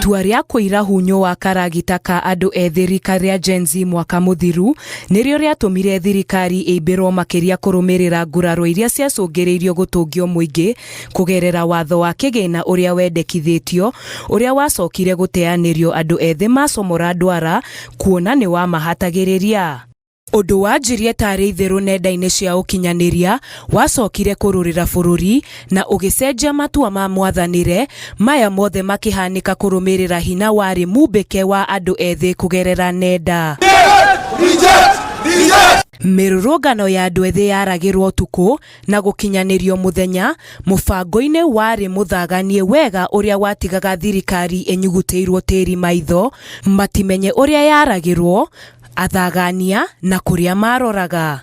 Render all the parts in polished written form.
Itua rĩa kũira hunyũ wa karagita ka andũ ethĩ rika rĩa Gen Z mwaka mũthiru nĩrĩo rĩatũmire thirikari ĩimbĩrwo makĩria kũrũmĩrĩra nguraro iria ciacũngĩrĩirio gũtũngio mũingĩ kũgerera watho wa kĩgĩna ũrĩa wendekithĩtio ũrĩa wacokire gũteanĩrio andũ ethĩ macomora ndwara kuona nĩ wamahatagĩrĩria. Ũndũ wanjirie tarĩ itherũ nenda-inĩ cia ũkinyanĩria wacokire kũrũrĩra bũrũri na ũgĩcenjia matua ma mwathanĩre, maya mothe makĩhanĩka kũrũmĩrĩra hina warĩ mumbĩke wa andũ ethĩ kũgerera nenda. Mĩrũrũngano ya andũ ethĩ yaragĩrwo ũtukũ na gũkinyanĩrio mũthenya, mũbango-inĩ warĩ mũthaganie wega ũrĩa watigaga thirikari ĩnyugutĩirwo tĩri maitho matimenye ũrĩa yaragĩrwo, athagania na kũrĩa maroraga.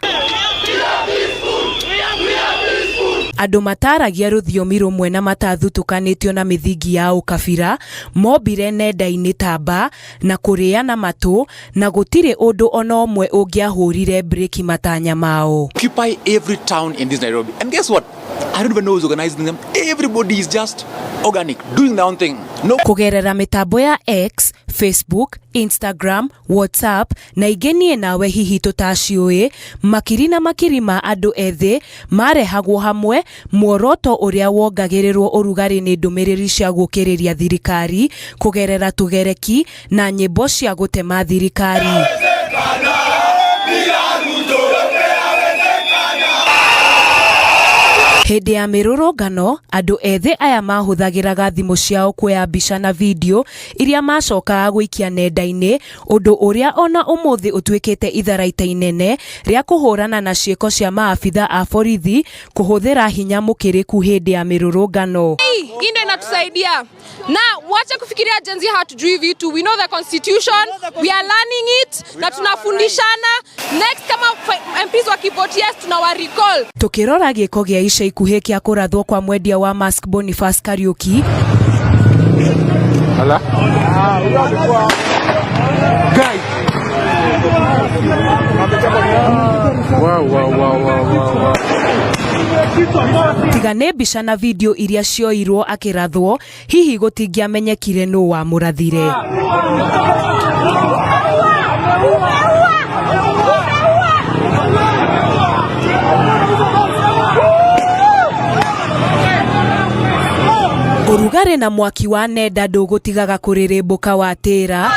Andũ mataragia rũthiomi rũmwe na matathutukanĩtio na mĩthingi ya ũkabira mombire nenda-inĩ ta mba na kũrĩana matũ na gũtirĩ ũndũ ona ũmwe ũngĩahũrire breki matanya mao. Occupy every town in this Nairobi. And guess what? I don't even know who's organizing them. Everybody is just organic, doing their own thing. No. Kũgerera mĩtambo ya X, Facebook, Instagram, WhatsApp na ingĩ niĩ nawe hihi tũtaciũĩ, makiri na makiri ma andũ ethĩ marehagwo hamwe, muoroto ũrĩa wongagĩrĩrwo ũrugarĩ nĩ ndũmĩrĩri cia gũũkĩrĩria thirikari kũgerera tũgereki na nyĩmbo cia gũtema thirikari. Hĩndĩ ya mĩrũrũngano, andũ ethĩ aya mahũthagĩraga thimũ ciao kuoya mbica na video iria macokaga gũikia nenda-inĩ, ũndũ ũrĩa ona ũmũthĩ ũtuĩkĩte itharaita inene rĩa kũhũrana na ciĩko cia maabitha a borithi kũhũthĩra hinya mũkĩrĩku hĩndĩ ya mĩrũrũngano. Hii ndio inatusaidia na wache kufikiria Gen Z hatujui vitu. We know the constitution, we are learning it na tunafundishana. Next kama MPs wakivote yes, tunawa recall. Tukirora gĩko gĩa ica ikuhĩ kĩa kũrathwo kwa mwendia wa mask Boniface Kariuki. Ala. Guy. Wow, wow, wow, wow, wow, wow. Tiga nĩ mbica na video iria cioirwo akĩrathwo, hihi gũtingĩamenyekire nũ wamũrathire. Ũrugarĩ na mwaki wa nenda ndũgũtigaga kũrĩrĩmbũka watĩra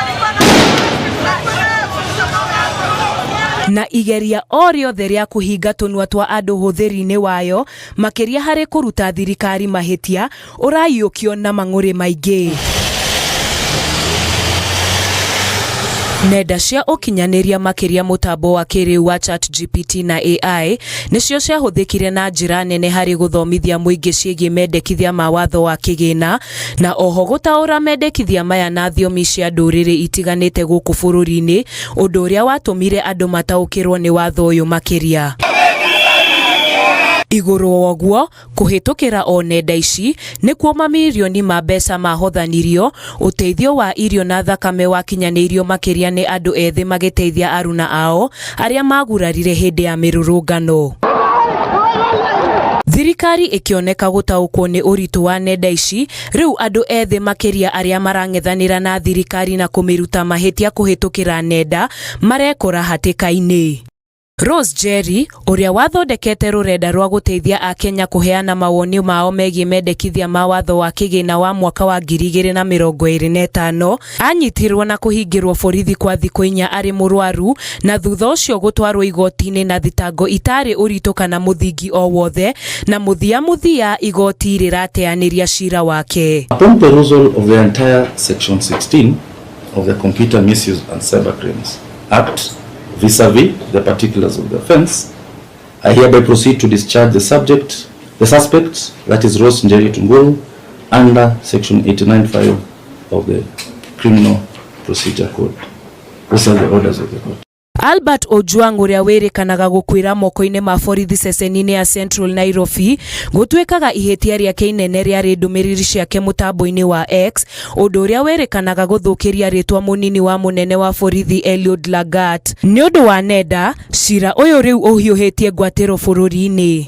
na igeria o rĩothe rĩa kũhinga tũnua twa andũ hũthĩri-inĩ wayo makĩria harĩ kũruta thirikari mahĩtia ũraiyũkio na mang'ũrĩ maingĩ. Nenda cia ũkinyanĩria makĩria mũtambo wa kĩrĩu wa ChatGPT na AI nĩcio ciahũthĩkire na njĩra nene harĩ gũthomithia mũingĩ ciĩgiĩ mendekithia ma watho wa kĩgĩna na oho gũtaũra mendekithia maya na thiomi cia ndũrĩrĩ itiganĩte gũkũ bũrũri-inĩ, ũndũ ũrĩa watũmire andũ mataũkĩrwo nĩ watho ũyũ makĩria. Igũrũ woguo, kũhĩtũkĩra o nenda ici nĩkuo mamirioni ma mbeca mahothanirio, ũteithio wa irio na thakame wakinyanĩirio makĩria nĩ andũ ethĩ magĩteithia aruna ao arĩa magurarire hĩndĩ ya mĩrũrũngano. Thirikari ĩkĩoneka gũtaũkwo nĩ ũritũ wa nenda ici, rĩu andũ ethĩ makĩria arĩa marang'ethanĩra na thirikari na kũmĩruta mahĩtia kũhĩtũkĩra nenda marekora hatĩka-inĩ. Rose Njeri, ũrĩa wathondekete rũrenda rwa gũteithia Akenya kũheana mawoni mao megiĩ mendekithia ma watho wa kĩgĩna wa mwaka wa 2025, anyitirwo na kũhingĩrwo borithi kwa thikũ inya arĩ mũrwaru na thutha ũcio gũtwarwo igoti-inĩ na thitango itarĩ ũritũ kana mũthingi o wothe, na mũthia mũthia igoti rĩrateanĩria cira wake. Upon perusal of the entire section 16 of the Computer Misuse and Cybercrimes Act vis-a-vis the particulars of the offense, I hereby proceed to discharge the subject, the suspect, that is Rose Njeri Tunguru, under section 89(5) of the Criminal Procedure Code. Those are the orders of the court. Albert Ojwang ũrĩa wĩrĩkanaga gũkuĩra moko-inĩ ma borithi ceceni-inĩ ya Central Nairobi gũtuĩkaga ihĩtia rĩake inene rĩarĩ ndũmĩrĩri ciake mũtambo-inĩ wa X, ũndũ ũrĩa wĩrĩkanaga gũthũkĩria rĩtwa mũnini wa mũnene wa borithi Eliud Lagat. Nĩ ũndũ wa nenda, cira ũyũ rĩu ũhiũhĩtie ngwatĩro bũrũri-inĩ.